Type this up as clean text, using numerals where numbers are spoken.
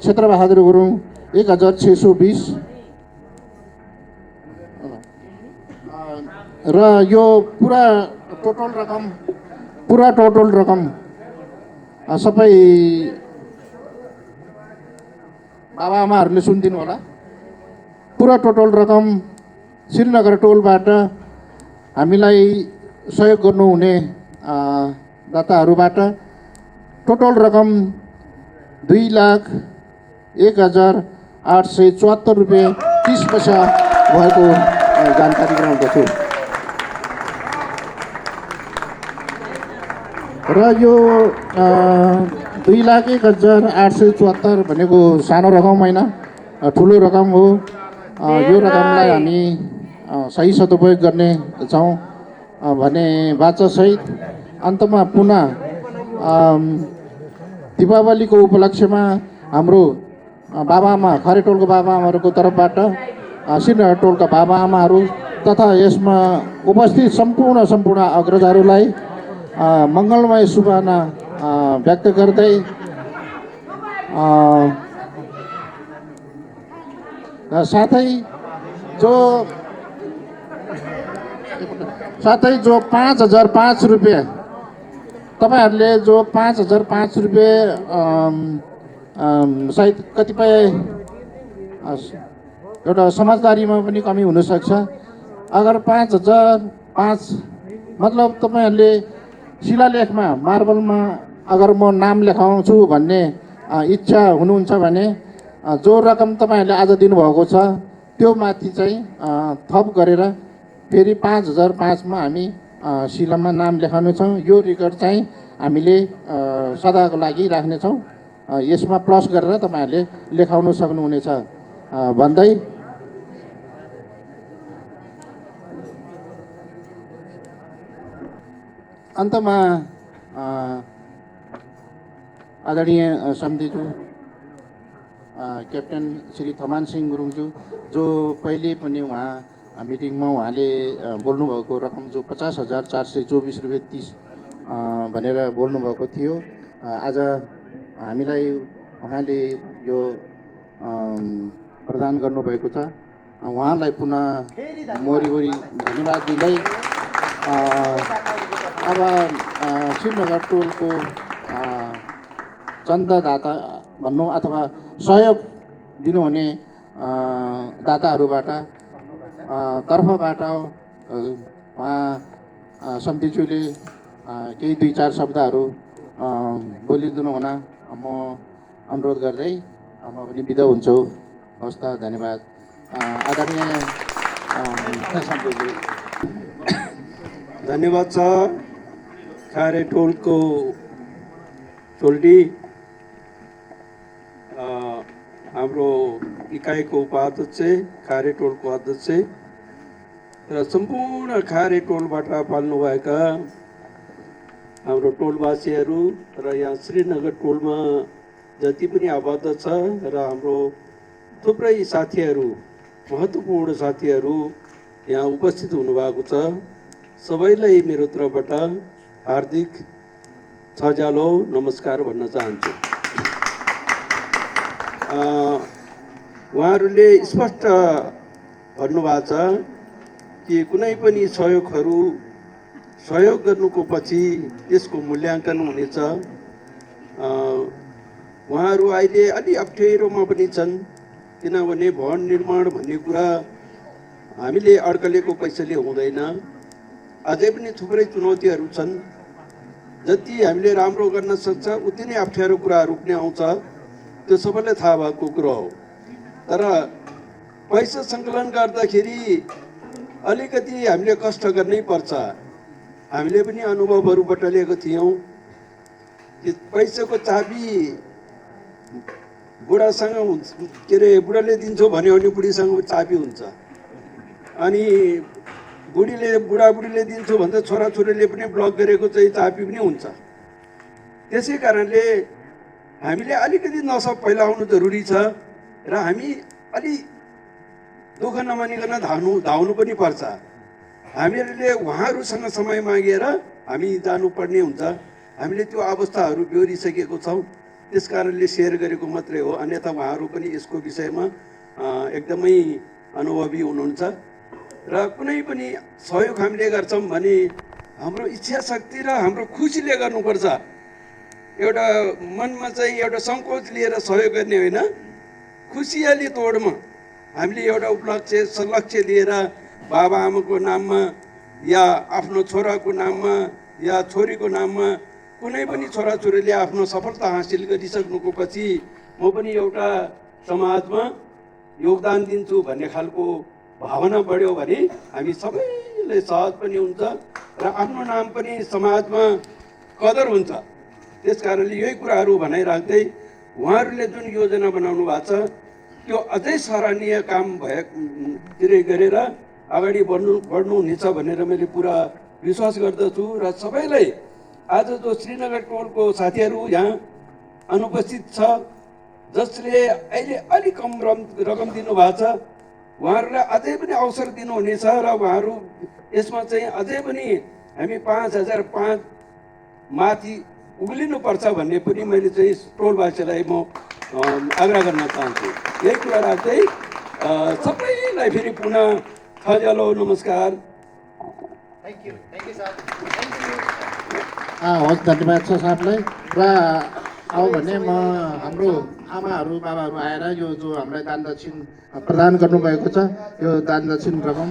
क्षेत्रबहादुर गुरुङ 1620 र यो पुरा टोटल रकम सबै बाबाआमाहरूले सुनिदिनु होला। पुरा टोटल रकम श्रीनगर टोलबाट हामीलाई सहयोग गर्नुहुने दाताहरूबाट टोटल रकम 2,01,874 रुपियाँ 30 पैसा भएको जानकारी गराउँदछु। र यो 2,01,874 भनेको सानो रकम होइन, ठुलो रकम हो। यो रकमलाई हामी सही सदुपयोग गर्ने छौँ भने वाचासहित अन्तमा पुनः दीपावलीको उपलक्ष्यमा हाम्रो बाबाआमा खरेटोलको बाबाआमाहरूको तर्फबाट श्रीनगर टोलका बाबाआमाहरू तथा यसमा उपस्थित सम्पूर्ण अग्रजहरूलाई मङ्गलमय शुभकामना व्यक्त गर्दै साथै जो 5,005 रुपियाँ तपाईहरूले जो 5,005 रुपियाँ सायद कतिपय एउटा समझदारीमा पनि कमी हुनसक्छ। अगर 5,005 मतलब तपाईँहरूले शिलालेखमा मार्बलमा अगर म नाम लेखाउँछु भन्ने इच्छा हुनुहुन्छ भने जो रकम तपाईँहरूले आज दिनुभएको छ त्यो माथि चाहिँ थप गरेर फेरि 5,005 हामी शिलामा नाम लेखाउनेछौँ। यो रेकर्ड चाहिँ हामीले सदाको लागि राख्नेछौँ। यसमा प्लस गरेर तपाईँहरूले लेखाउन सक्नुहुनेछ भन्दै अन्तमा आदरणीय समितिज्यू क्याप्टेन श्री थमान सिंह गुरुङज्यू जो पहिले पनि उहाँ मिटिङमा उहाँले बोल्नुभएको रकम जो 50,424 रुपियाँ 30 भनेर बोल्नुभएको थियो। आज हामीलाई उहाँले यो प्रदान गर्नुभएको छ। उहाँलाई पुनः मोरी धन्यवाद दिँदै अब श्रीनगर टोलको चन्दादाता भन्नु अथवा सहयोग दिनुहुने दाताहरूबाट तर्फबाट उहाँ समितिज्यूले केही 2-4 शब्दहरू बोलिदिनु हुन म अनुरोध गर्दै म पनि बिदा हुन्छु। हवस् त, धन्यवाद। आदरणीय समितिज्यू धन्यवाद छ। खारे टोलको टोल्डी हाम्रो इकाइको उपाध्यक्ष, खारे टोलको अध्यक्ष र सम्पूर्ण खारे टोलबाट पाल्नुभएका हाम्रो टोलवासीहरू र यहाँ श्रीनगर टोलमा जति पनि आबद्ध छ र हाम्रो थुप्रै साथीहरू, महत्त्वपूर्ण साथीहरू यहाँ उपस्थित हुनुभएको छ। सबैलाई मेरो तर्फबाट हार्दिक छजालो नमस्कार भन्न चाहन्छु। उहाँहरूले स्पष्ट भन्नुभएको छ कि कुनै पनि सहयोग गर्नुको पछि त्यसको मूल्याङ्कन हुनेछ। उहाँहरू अहिले अलि अप्ठ्यारोमा पनि छन्, किनभने भवन निर्माण भन्ने कुरा हामीले अड्कलेको पैसाले हुँदैन। अझै पनि थुप्रै चुनौतीहरू छन्। जति हामीले राम्रो गर्न सक्छ उति नै अप्ठ्यारो कुराहरू पनि आउँछ, त्यो सबैलाई थाहा भएको कुरो हो। तर पैसा सङ्कलन गर्दाखेरि अलिकति हामीले कष्ट गर्नै पर्छ। हामीले पनि अनुभवहरूबाट लिएको थियौँ कि पैसाको चाबी बुढासँग हुन्छ, के अरे बुढाले दिन्छु भन्यो भने बुढीसँग चाबी हुन्छ, अनि बुढाबुढीले दिन्छु भन्दा छोराछोरीले पनि ब्लक गरेको चाहिँ चाबी पनि हुन्छ। त्यसै कारणले हामीले अलिकति नसा फैलाउनु जरुरी छ र हामी अलि दुःख नमानिकन धाउनु पनि पर्छ। हामीहरूले उहाँहरूसँग समय मागेर हामी जानुपर्ने हुन्छ। हामीले त्यो अवस्थाहरू बेहोरिसकेको छौँ। त्यस कारणले सेयर गरेको मात्रै हो, अन्यथा उहाँहरू पनि यसको विषयमा एकदमै अनुभवी हुनुहुन्छ। र कुनै पनि सहयोग हामीले गर्छौँ भने हाम्रो इच्छा शक्ति र हाम्रो खुसीले गर्नुपर्छ। एउटा मनमा चाहिँ एउटा सङ्कोच लिएर सहयोग गर्ने होइन, खुसियाली तोडमा हामीले एउटा लक्ष्य लिएर बाबा आमाको नाममा या आफ्नो छोराको नाममा या छोरीको नाममा कुनै पनि छोराछोरीले आफ्नो सफलता हासिल गरिसक्नुको पछि म पनि एउटा समाजमा योगदान दिन्छु भन्ने खालको भावना बढ्यो भने हामी सबैले सहज पनि हुन्छ र आफ्नो नाम पनि समाजमा कदर हुन्छ। त्यस कारणले यही कुराहरू भनाइराख्दै उहाँहरूले जुन योजना बनाउनु भएको छ त्यो अझै सराहनीय काम भएतिर गरेर अगाडि बढ्नुहुनेछ भनेर मैले पुरा विश्वास गर्दछु। र सबैलाई आज जो श्रीनगर टोलको साथीहरू यहाँ अनुपस्थित छ, जसले अहिले अलिक कम रकम दिनुभएको छ, उहाँहरूलाई अझै पनि अवसर दिनुहुनेछ र उहाँहरू यसमा चाहिँ अझै पनि हामी 5005 माथि उक्लिनुपर्छ भन्ने पनि मैले चाहिँ टोलवासीलाई म आग्रह गर्न चाहन्छु। यही कुरा राख्दै सबैलाई फेरि पुनः खजालो नमस्कार। हस्, धन्यवाद छ साहबलाई। र अब भने म हाम्रो आमाहरू बाबाहरू आएर यो जो हामीलाई दान दक्षिण प्रदान गर्नुभएको छ, यो दान दक्षिण रकम